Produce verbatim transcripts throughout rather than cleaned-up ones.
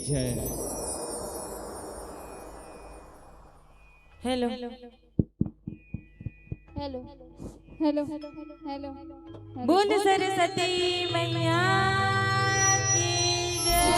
है। Hello. Hello. Hello. Hello. बोल सरस्वती मैया की जय।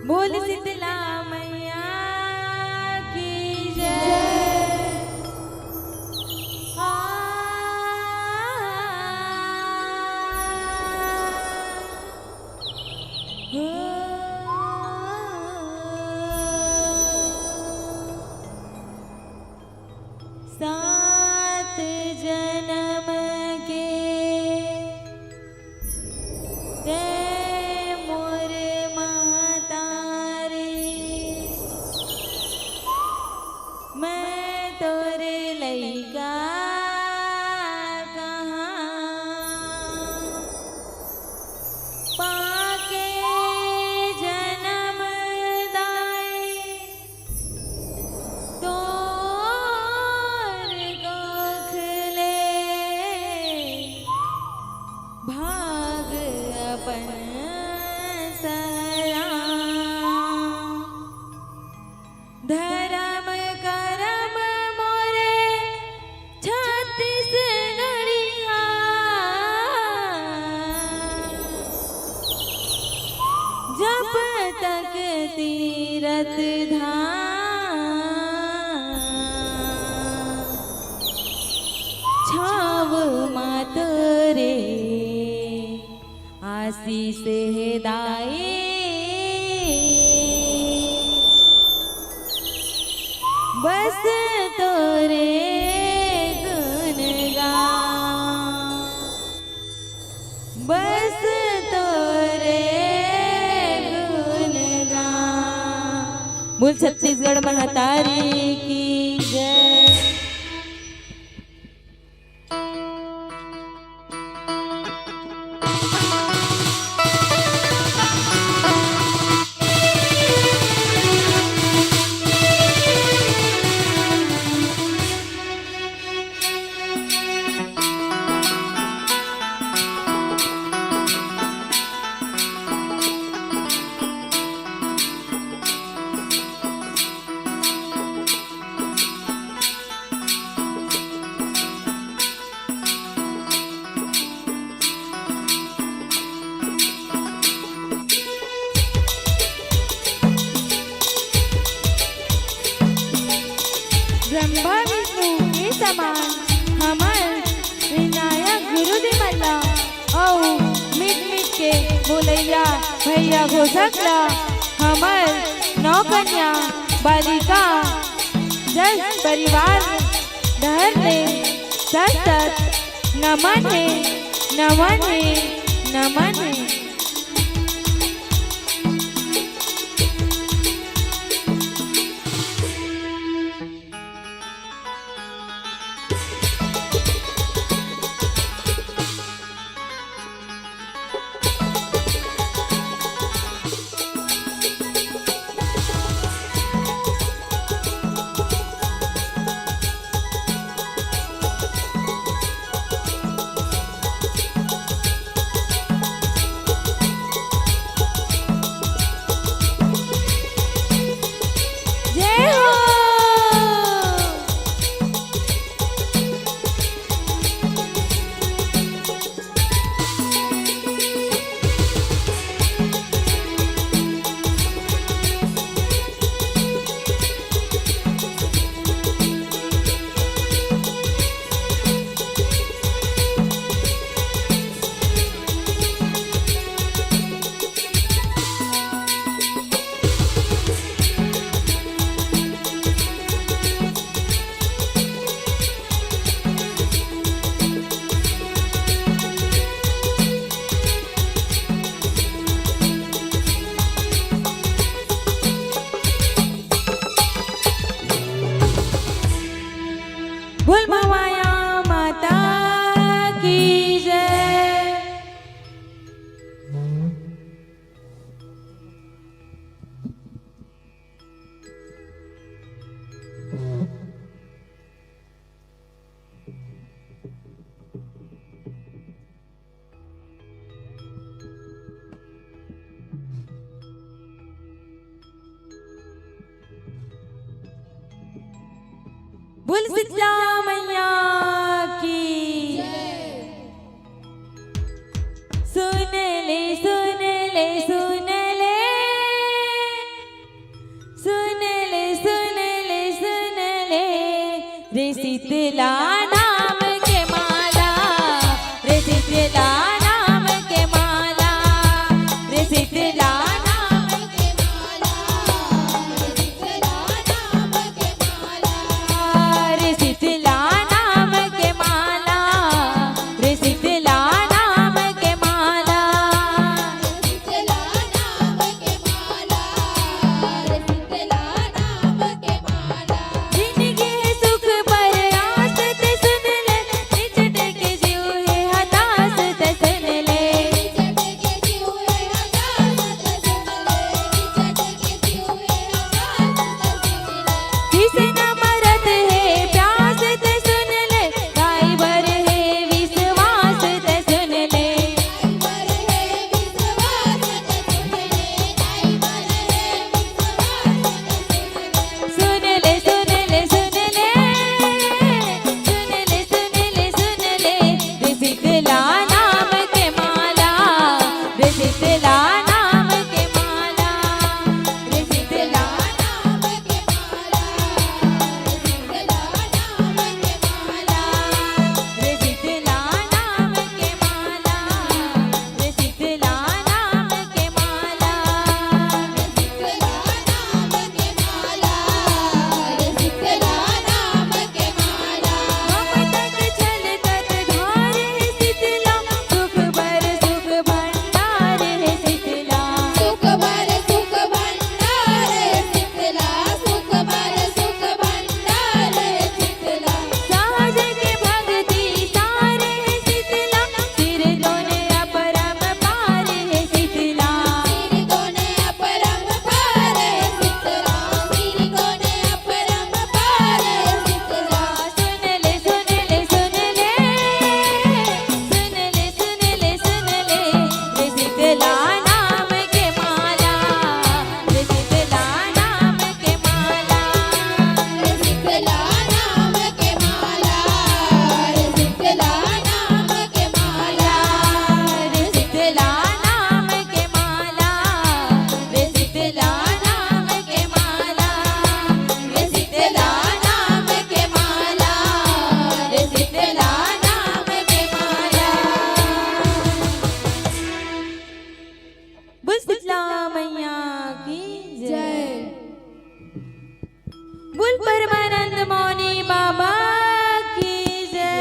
बोल शीतला मैया की जय। आ, ओ। सात जनम के ते मोर महतारी, मैं तोर लइका कहाँ। पाके जनम दाई तोर कोख ले भाग अपन सहरा। धरम करम मोरे छत्तीसगढ़िया, जब तक तीरथ धाम। छाव मात रे आशीष हे दाई, बस तोरे गुण गाऊं, बस तोरे गुण गाऊं। बोल छत्तीसगढ़ महतारी की जय। ब्रह्मा विष्णु के समान हमर विनायक गुरुजी मन ला अउ मीठ मीठ के बोलैया भैया घोषक ला हमर नौ कन्या बालिका जस परिवार डहर ले सत सत नमन हे, नमन हे, नमन हे। ले, सुन ले, सुन ले, सुन ले, सुन ले, सुन ले, रे शीतला नाम के माला, रे शीतला नाम के माला, रे शीतला नाम के माला, रे शीतला नाम के माला, रे शीतला नाम के माला, रे शीतला नाम के माला। जिनगी हे सुख बर आस ते सुन ले, निचट के जीव हे हतास ते सुन ले। किसे न मरत हे प्यास ते सुन ले, काई बर हे विश्वास ते सुन ले। सुन ले, सुन ले, सुन ले, सुन ले, सुन ले, सुन ले, रे शीतला नाम के माला, रे शीतला नाम के माला, रे शीतला नाम के माला, रे शीतला नाम के माला, रे शीतला नाम के माला। रे शीतला नाम के माला, रे शीतला नाम के माला, रे शीतला नाम के माला। ममता के छलकत धार हे शीतला, सुख बर सुख भंडार हे शीतला। सुख बर सुख भंडार हे शीतला, सुख बर सुख भंडार हे शीतला। सहज के भक्ति सार हे शीतला, सिरदोन अपरंपार हे शीतला। सिरदोन अपरंपार हे शीतला, सिरदोन अपरंपार हे शीतला। सुन ले, सुन ले, सुन ले, सुन ले, सुन ले, सुन ले, रे शीतला नाम के माला, रे शीतला नाम के माला, रे शीतला नाम के माला, रे शीतला नाम के माला, रे शीतला नाम के माला, रे शीतला नाम के माला, रे शीतला नाम के माला, रे शीतला नाम के माला। बोल शीतला मैया की जय। जय। बोल परमानंद मौनी बाबा की जय।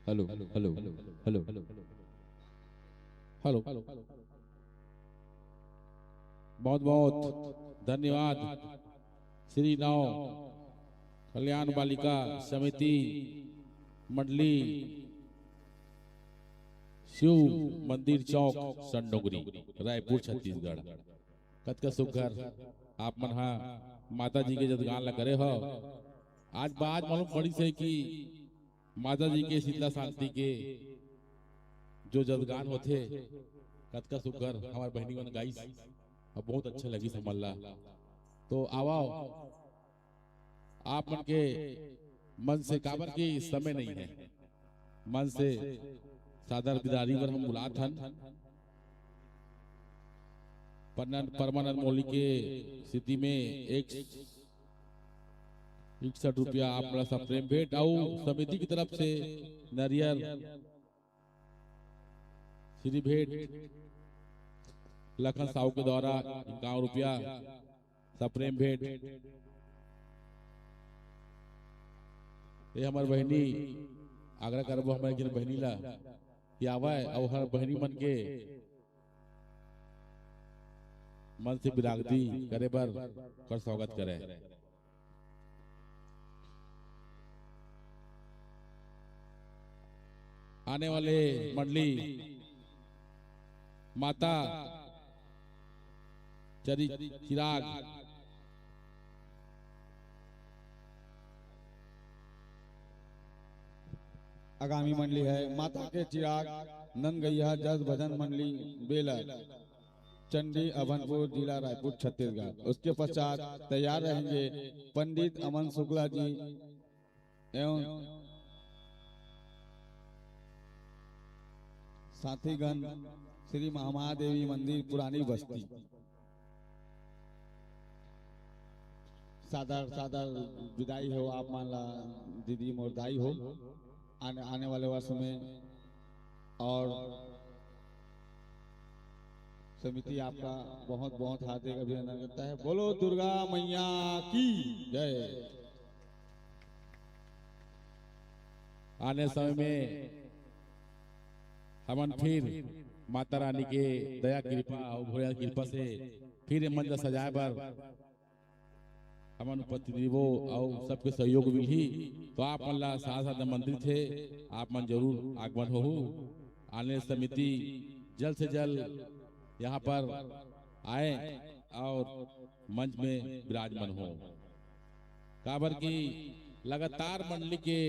Hello, hello, hello, hello. बहुत बहुत धन्यवाद श्री नव कल्याण बालिका समिति मंडली शिव मंदिर चौक संडोगरी रायपुर छत्तीसगढ़। कतका सुघर आप मन हा माता जी के जदगान ला करे हो। आज बात मालूम पड़िस हे कि माता जी के शीतला शांति के जो जदगान होथे, कतका सुघर हमर बहिनी मन गाइस, अब बहुत अच्छा लगिस हमन ला। तो आवव, आप मन के मन से, काबर कि समय नहीं है, मन से सादर बिदारी बर हम बुलात हन। परमानंद मौली के स्थिति में एक इकसठ रुपया आप मन ला सप्रेम भेंट अउ समिति की तरफ से नरियर श्री भेंट लखन साहू के द्वारा इक्यावन रुपया सप्रेम भेंट। ये हमर बहिनी, आग्रह करबो हमर एक झन बहिनी ला कि आवय अउ हर बहिनी मन के मन से बिरागदी करे बर कर स्वागत करे। आने वाले मंडली माता चरी चिराग। आगामी मंडली है माता के चिराग नंदगैया जस भजन मंडली बेलर चंडी अभनपुर जिला रायपुर छत्तीसगढ़। उसके पश्चात तैयार रहेंगे पंडित अमन शुक्ला जी एवं साथीगण श्री महादेवी मंदिर पुरानी बस्ती। सादर सादर विदाई हो आप मन ला दीदी मोर दाई हो आने, आने वाले वर्ष में। और समिति आपका बहुत बहुत हार्दिक अभिनंदन करता है। बोलो दुर्गा मैया की जय। आने समय में हमन फिर माता रानी के दया कृपा अउ भोलेनाथ कृपा से फिर ये मंच ला सजाए बर हमन उपस्थित रहिबो अउ सबके सहयोग मिलही। तो आप मन ला साथ साथ आमंत्रित हे, आप मन जरूर आगमन होहू। आने समिति जल्द से जल्द यहाँ पर आए और मंच में विराजमान हो, काबर कि लगातार मंडली के